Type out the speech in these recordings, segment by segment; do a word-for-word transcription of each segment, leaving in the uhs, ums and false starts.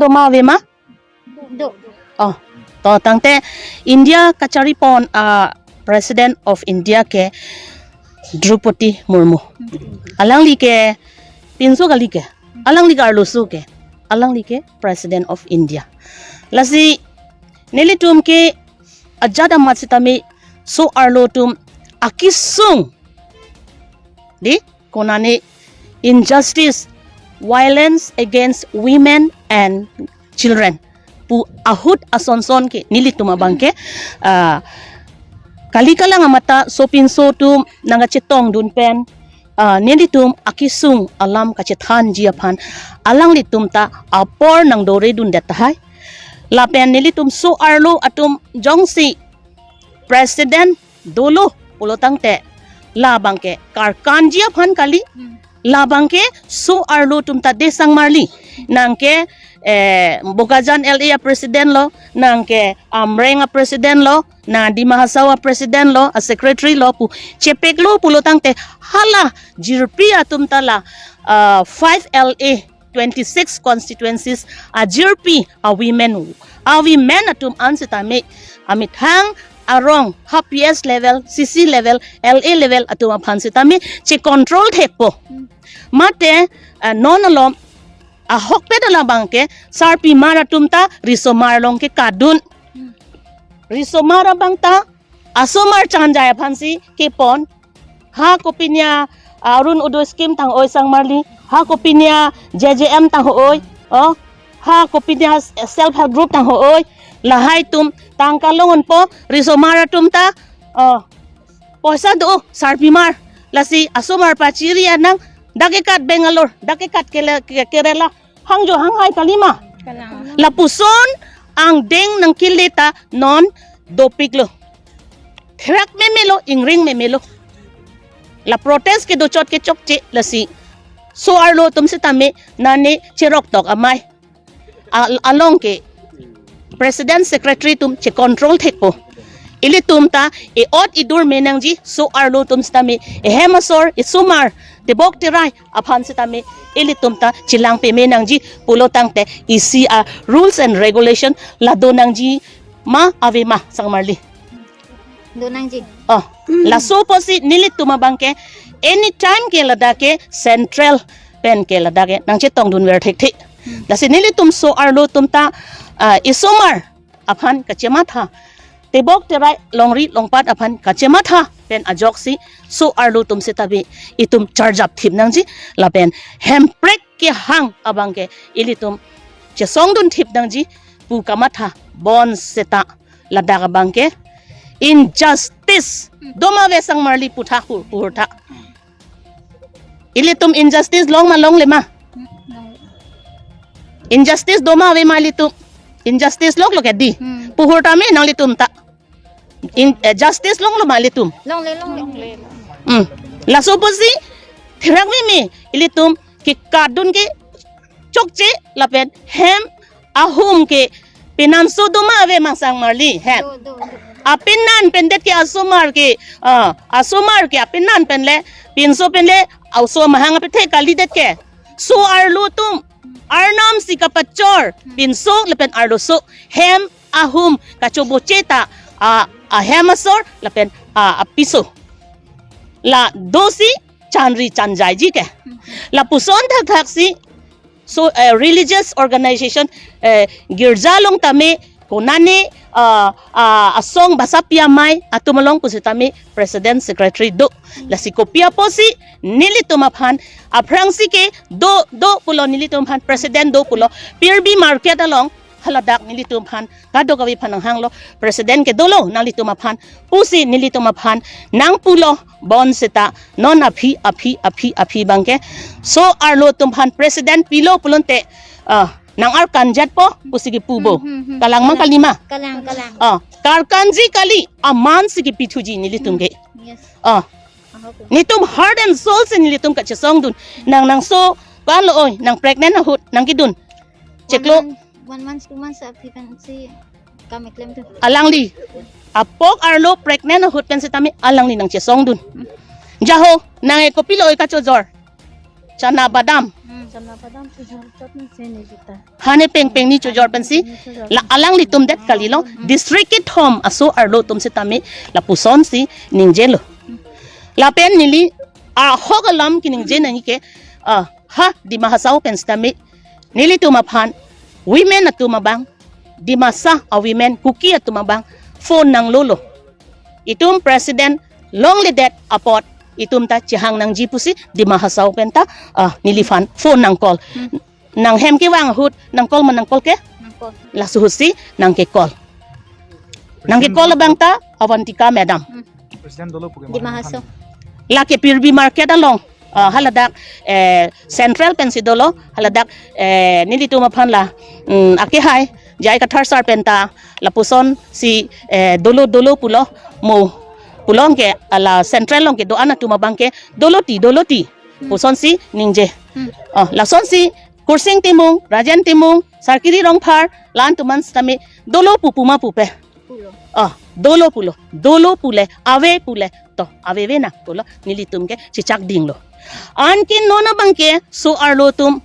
Toma ave ma? Do. Oh, to tangte India kacharipon a President of India ke Draupadi Murmu. Alangli ke pinso kali ke. Alangli ke arloso ke. Alangli ke President of India. Lasi nelitum ke ajat amat sitame so-arlo atum akesung, di, konane injustice, violence against women and children pu ahut asonson ke nelitum abang ke, ah, kali kalang amat ta sopinso atum nangkachetongdun pen, ah, nelitum akesung alam kachethanji aphan alanglitum ta apor nangdoredundet tahai. Lapen nelitum so-arlo atum jongsi President dolo pulo tangte labang ke karkanji aphan kali. Hmm. Labang ke so-arlo atum ta de sangmarli. Nang ke, eh, Bokajan L A a President lo, nang ke Amreng a President lo, nang Dima Hasao a President lo, a Secretary lo pu chepeklo pulo tangte hala jirpi atum ta la, ah, five L A twenty-six constituencies ajirpi a women, a women atum an sitame amethang arong ha P S level, C C level, L A level atum aphan sitame che control thekpo. Mate, ah, non alom ahokpet alabang ke sarpimar atum ta risomar along ke kadun. Risomar abang ta asomar chanjai aphansi kepon. Ha kopinia Arunodoi scheme tang-oi sangmarli. Ha kopinia J J M tang-oi. Oh, ha kopinia self help group tang-oi. Lahai atum tangka longonpo, risomar atum ta, oh, poisa do sarpimar. Lasi asomar pachiri anang dak ekat Bangalore, dak ekat Kele-, Ke-, Kerala. Hangjo hanghai kalima. Kalang. Lapuson angdeng nangkele ta non dopiklo. Therak memelo, ingring memelo. La protest kedo chot ke chokche lasi so-arlo atum sitame nane cheroktok amei. Al-, along ke President Secretary atum che control thekpo. Ilitum ta e-ot idur menangji, so-arlo atum sitame ehem asor, esomar, tebok terai aphan sitame ilitum ta chelang peme nangji pulo tangte isi a rules and regulation la do nangji ma ave ma sangmarli. Do nangji. Oh, laso apotsi nelitum abang ke anytime ke ladak ke central pen ke ladak ke nangchetongdunver thekthe. Lasi nelitum so-arlo atum ta, ah, esomar aphan kachematha, tebok terai longri longpat aphan kachematha pen ajoksi so-arlo atum sitame itum charjap thip nangji lapen hemprek kehang abang ke ilitum chesongdun thip nangji pu kamatha bonseta ladak abang ke injustice doma ave sangmarli putha hu-, puhurtha. Ilitum injustice long ma longle ma? Injustice doma ave ma ilitum? Injustice loklo ke di. Hmm. Puhurtame nanglitum ta. In, eh, justice longlo ma ilitum? Longle, longle. Hmm. Laso apotsi therak meme ilitum ke kadun ke chokche lapen hem ahum ke penanso doma ave ma sangmarli hem. Do, do, do. Apenan pendet ke asomar ke, ah, asomar ke apenan penle, pinso penle, aso mahang apethe kalidet ke. So-arlo atum arnam si kapachor, pinso lapen arloso, hem ahum kachoboche ta, a, ahem asor lapen, a, apiso. La dosi chanri chanjaiji ke. Lapuson thakthaksi so, eh, religious organization, eh, girja along tame konane, ah, ah, asong basapi amei atum along pusitame president secretary do. Lasi kopi apotsi nelitum aphan aphrangsi ke do, do pulo nelitum aphan president do pulo Pirbi market along haladak nelitum aphan kadokave aphan nanghanglo, president ke dolo nanglitum aphan pusi nelitum aphan nangpulo bonseta non aphi aphi aphi aphi abang ke so-arlo atum aphan president pilo pulote, ah, nang-arkanjatpo pusi kepu bo. Hmm, hmm, hmm. Kalang ma kalima? Kalang, kalang. Ah, karkanji kali aman si kepithuji nelitum ke. Yes. Ah. Ahok. Netum heart and soul si nelitum kachesongdun. Nang nangso, ko-anlo oi, nang pregnant ahut nangkedun. Cheklo. One month, one month, two months aphi pensi kam keklem dun. Alangli. Apok arlo pregnant ahut pen sitame alangli nangchesongdun. Jaho, nang e kopilo oi kachojor? Chana badam. Hmm. Kana padam chojor chot ni se ni jita. Hane peng peng ni chojor pensi. Ni chojor. La alanglitum det kalilo. Hmm. District kethom aso arlo atum sitame lapusonsi ningjelo. Lapen neli ahok alam keningje nangji ke, ah, ha Dima Hasao pen sitame nelitum aphan women atum abang, Dimasa a women Kuki atum abang phone nanglolo. Itum president longledet apot itum ta chehang nangji pusi Dima Hasao pen ta, ah, neliphan phone nang call. Hmm. Nanghem kevang ahut nang call ma nang call ke? Nang call. Laso ahutsi nangke call. Nangke call abang ta Avantika madam. Hmm. President dolo pu ke Dima Hasao. Lake Pirbi market along. Ah, haladak, eh, central pensi dolo, haladak, eh, nelitum aphan la, mm, akehai, J I Kathar sir pen ta, lapusonsi, eh, dolo, dolo pulo, mo, pulo ke, ala central along kedo-an atum abang ke, dolo ti, dolo ti, Hmm. pusonsi ningje. Hmm. Oh, lasonsi, Kursing Timung, Rajen Timung, Sarkiri Rongphar, la-an atum an sitame, dolo pu pu ma pupe. Pulo. Oh, dolo pulo, dolo pule, ave pule, to, aveve nang pulo, nelitum ke chechak dinglo. Anke non abang ke, so arlo atum,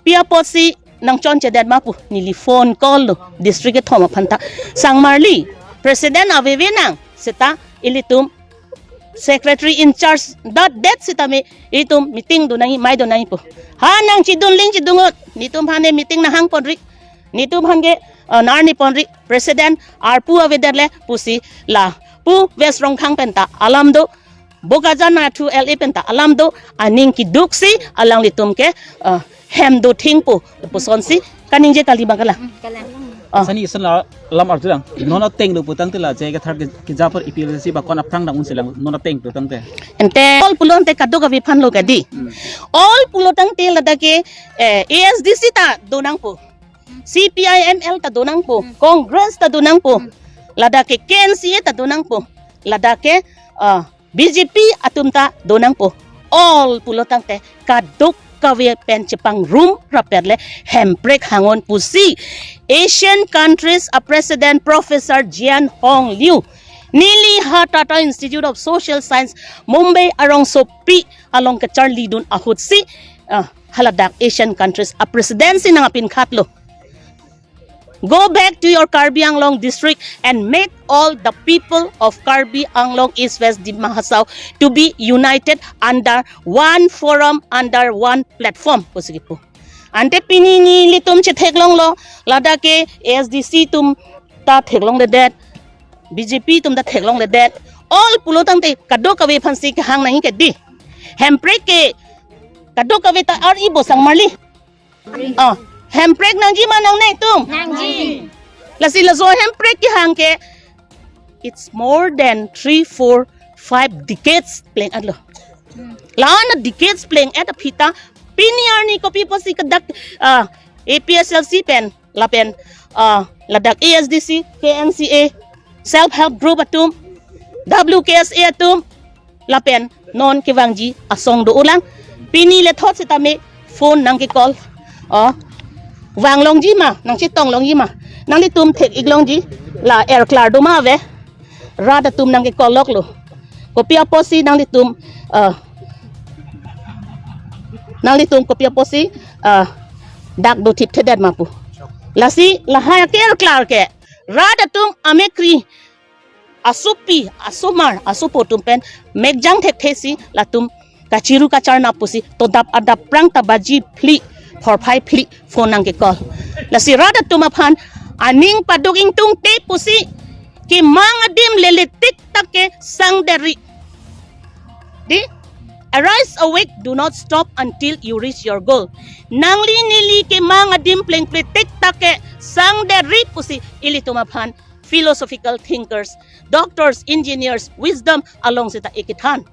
pi apotsi nangchonchedet ma pu, neli phone call lo, district kethom aphan ta, sangmarli, president aveve nang, seta, ilitum, secretary in charge, dat det sitame, itum meeting do nangji, mai do nangji pu. Ha nang chidun ling chidungot, netum aphan ne meeting nanghang ponri, netum aphan ke, uh, nar ni ponri, president, arpu avedet le, pusi la, pu West Rongkhang pen ta, alam do, Bokajan Athu L A pen ta, alam do, aning keduksi, alanglitum ke, uh, hem do thing pu, pusonsi, kaningje kali bang kalang. Hmm, kalang. Ah. Sani isen la lam arjulang. Non ateng lo putangte la J I Kathar ke, keja apor A P H L C ba kon aphrang dang unselang non ateng putangte. Ante all pulo ante kadokave aphan lo kadi. Hmm. All pulo tangte ladak ke, eh, A S D C ta do nangpo. C P I M L ta do nangpo. Hmm. Congress ta do nangpo. Hmm. Ladak ke K N C A ta do nangpo. Ladak ke, ah, B J P atum ta do nangpo. All pulo tangte kadokave pen chepangrum rapet le hemprek hang-un pusi Asian countries a president Professor Jian Hong Liu neli ha Tata Institute of Social Science Mumbai arongsopi along kacharlidun ahutsi, ah, haladak Asian countries a president si nangpinkhatlo. Go back to your Karbi Anglong district and make all the people of Karbi Anglong East West Dima Hasao to be united under one forum, under one platform, pusi kipu. Ante pini nelitum chetheklonglo, ladak ke A S D C atum ta theklongledet, B J P atum ta theklongledet, all pulo tangte kadokave aphansi kehang nangji kadi. Hemprek ke kadokave ta ar-ipo sangmarli. Oh, hemprek nangji ma nangne atum? Nangji. Lasi laso hemprek kehang ke, it's more than three, four, five decades pleng-etlo. Hmm. La-an a decades pleng-et aphi ta, pini arni kopi apotsi kadak, ah, A P H L C pen, lapen, ah, ladak A S D C, K N C A, self help group atum, W K S A atum, lapen non kevangji asong do-olang. Pini lethot sitame phone nangke call. Oh. Vanglongji ma, nangchetonglongji ma. Nanglitum thek-iklongji. La er klar do ma ave. Rat atum nangke call loklo. Kopi apotsi nanglitum, ah, nanglitum kopi apotsi, ah, dak do thipthedet ma pu. Lasi lahai ke er klar ke. Rat atum amekri asopi, asomar, asopo atum pen mekjang thekthesi latum kachiru kacharna pusi todap adap prang ta baji phli, phorphai phli phone nangke call. Lasi rat atum aphan aning paduk ingtungte pusi kemang adim lele tik tak ke sangdetri. Di, arise, awake, do not stop until you reach your goal. Nangli neli kemang adim plengple tik tak ke sangdetri pusi ilitum aphan philosophical thinkers, doctors, engineers, wisdom along seta ikethan.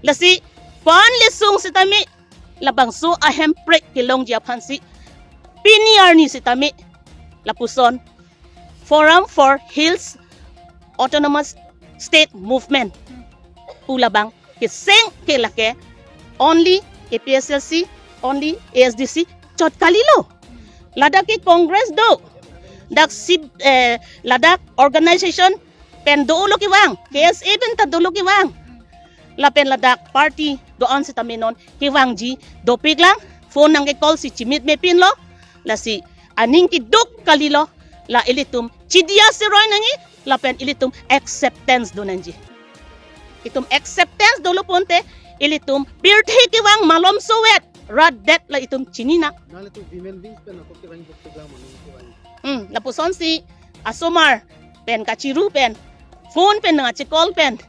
Lasi, pan lesung sitame, labangso ahemprek kelongji aphansi, pini arni sitame, lapuson, Forum for Hills Autonomous State Movement pu labang keseng ke lake only A P H L C, only A S D C chot kalilo. Ladak ke Congress do. Dak si, eh, ladak organization pen dolo kevang, K S A pen ta dolo kevang. Lapen ladak party do-an sitame non kevangji dopiklang, phone nangke-call si chimit mepinlo, lasi aning keduk kalilo, la ilitum chidia seroi nangji, lapen ilitum acceptance do nangji. Itum acceptance dolo ponte, ilitum pirthe kevang malom sovet, rat det la itum chinina. Nanglitum women wings pen ako kevang buk kevang manu kevang. Hmm, lapusonsi asomar pen kachiru pen, phone pen nangkache-call pen,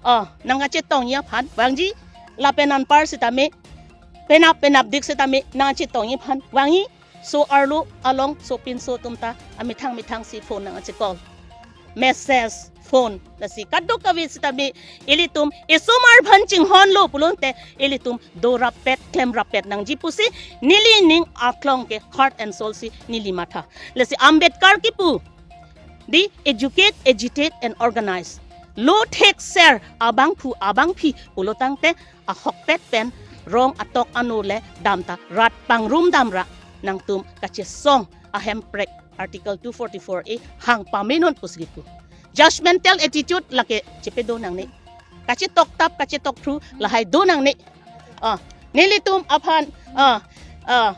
oh, nangkachetongji aphan vangji, lapen anpar sitame, penap penapdik sitame nangkachetongji aphan vangji, so-arlo along sopinso atum ta amethang methang si phone nangkache-call, message, phone. Lasi kadokave sitame ilitum isomar aphan chinghonlo pulote ilitum dorapet klemrapet nangji pusi neli ning aklong ke heart and soul si neli matha. Lasi Ambedkar kipu, di educate, agitate and organize. Lo thekser abangphu abangphi pulo tangte ahokpet pen rong atok ano le damta rat pangrum damra nangtum kachesong ahemprek Article two forty-four A hang pamenon pusi kipu. Judgmental attitude lake chepedo nangne. Kachetoktap, kachetokthu lahai do nangne. Ah, nelitum aphan, ah, ah,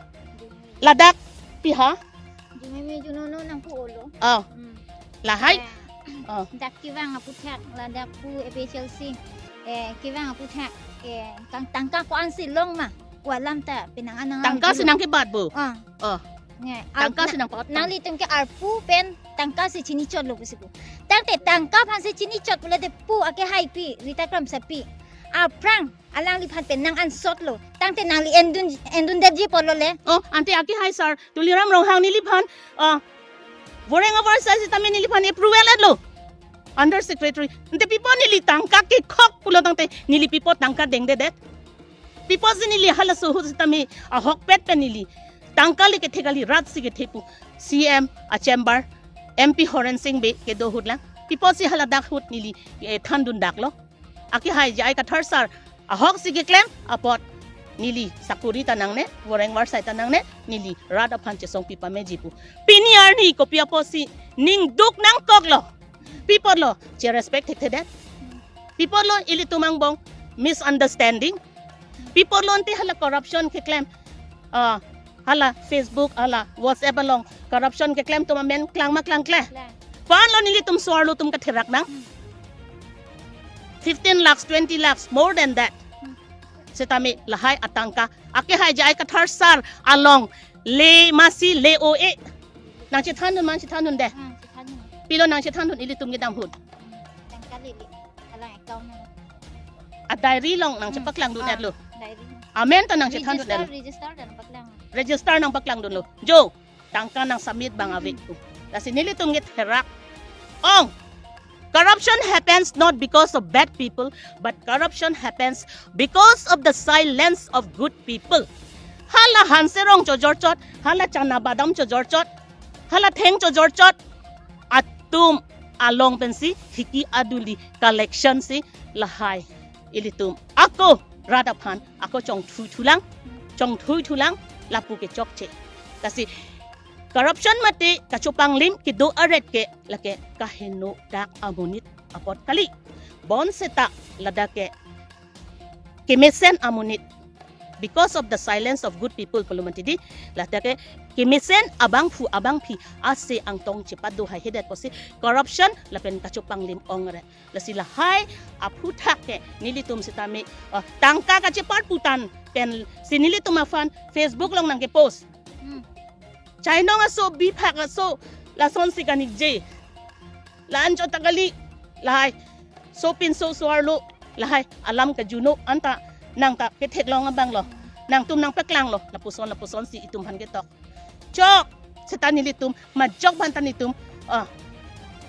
ladak piha. Jumeme junono nangpu olo. Ah, Hmm. Lahai. Eh, Ah. Dak kevang aputhak, ladak pu A P H L C. Eh, kevang aputhak. Eh, tang tangka ko-ansi long ma. Ko alam ta penang anang Tangka si nangkebat bo. Ah. Oh. Nge, Tangka ah, si na- nangpaot tang. Nanglitum ke arpu pen tangka si chinichotlo pusi pu. Tangte tangka aphan si chinichot pulote pu akehaipi, Rita Kramsapi. Aphrang alangliphan pen nang ansotlo. Tangte nangli endun, endundetji apotlo le. Oh, ante akehai sir Tuliram Ronghang neliphan, ah, Voreng avarsai sitame neliphan approval etlo. Under secretary. Ante pipo neli tangka kekhok pulo tangte neli pipo tangka dengdedet. Pipo si neli halaso ahut sitame ahokpet pen neli tangka le kethe kali, rat si kethe pu C M a chamber, M P Horen Sing Bey kedo ahut lang. Pipo si haladak ahut neli, eh, thandundaklo. Akehai J I Kathar sir ahok si keklem apot neli sakori ta nangne, Voreng avarsai ta nangne, neli rat aphan chesongpi pameji pu. Pini arni kopi apotsi ning duk nangkoklo. Pi apotlo cherespect thekthedet. Pi apotlo ilitum angbong misunderstanding. Pi apotlo ante hala corruption keklem. Ah, hala Facebook, hala WhatsApp along corruption keklem atum amen klang ma klangkle? Klang. Ko-anlo nelitum so-arlo atum katherak nang? Hmm. Fifteen lakhs, twenty lakhs, more than that. Hmm. Sitame lahai atangka akehai J I Kathar sir along le masi le-o-e. Nangchethandun ma, chethandunde? Hmm, chethandun. Pilo nangchethandun ilitum kedam ahut? Hmm, tangka lili. Alang account na. A diary along nangchepaklang dun-etlo. Hmm. Ah, diary. Amen ta nangchethandun-etlo. Register, register ta nangpaklang. Register nangpaklangdunlo. Jo, tangka nangsubmit abang ave pu. Lasi nelitum ketherak. Ong. Corruption happens not because of bad people, but corruption happens because of the silence of good people. Hala hanserong chojorchot, hala chana badam chojorchot, hala theng chojorchot atum along pensi hiki aduli collection si lahai ilitum ako rat aphan ako chongthui thulang, chongthui thulang, lapu ke chokche. Lasi corruption mate kachopanglim kedo aret ke lake kaheno dak amonit apot kali. Bonseta ladak ke kemesen amonit, because of the silence of good people pulo mati di, ladak ke kemesen abangphu abangphi ase angtong chepado haihedet pusi corruption lapen kachopanglim ong aret. Lasi lahai aphuthak ke nelitum sitame, ah, tangka kacheparputan pensi nelitum aphan Facebook along nangkepost. Hmm. Chainong aso, biphak aso, lasonsi kanikje. La-anchot ta kali, lahai sopinso so-arlo, lahai alam kajuno anta nang ta ketheklong abanglo. Nangtum nangpaklanglo, lapuson lapusonsi itum aphan ketok. Chok, seta nelitum majok aphan ta nelitum, ah,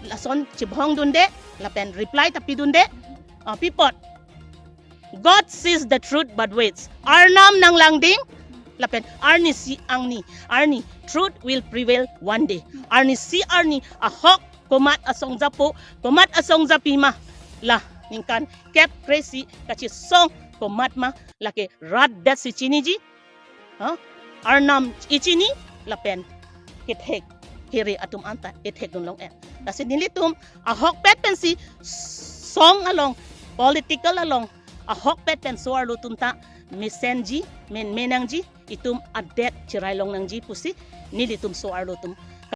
lason chibhongdunde lapen reply ta pidunde. Ah, pi apot? God says the truth but waits. Arnam nanglangding lapen arnisi angni, arni, truth will prevail one day. Arnisi arni ahok komat asong japo, komat asong japi ma, la ningkan kep kre-isi kachesong komat ma, lake rat det si chiniji. Ha? Arnam echini lapen kethek kere atum anta ethekdun long-et. Lasi nelitum ahokpet pensi song along, political along, ahokpet pen so-arlo atum ta mesenji, men menangji, itum adet cherai longnangji pusi nelitum so-arlo atum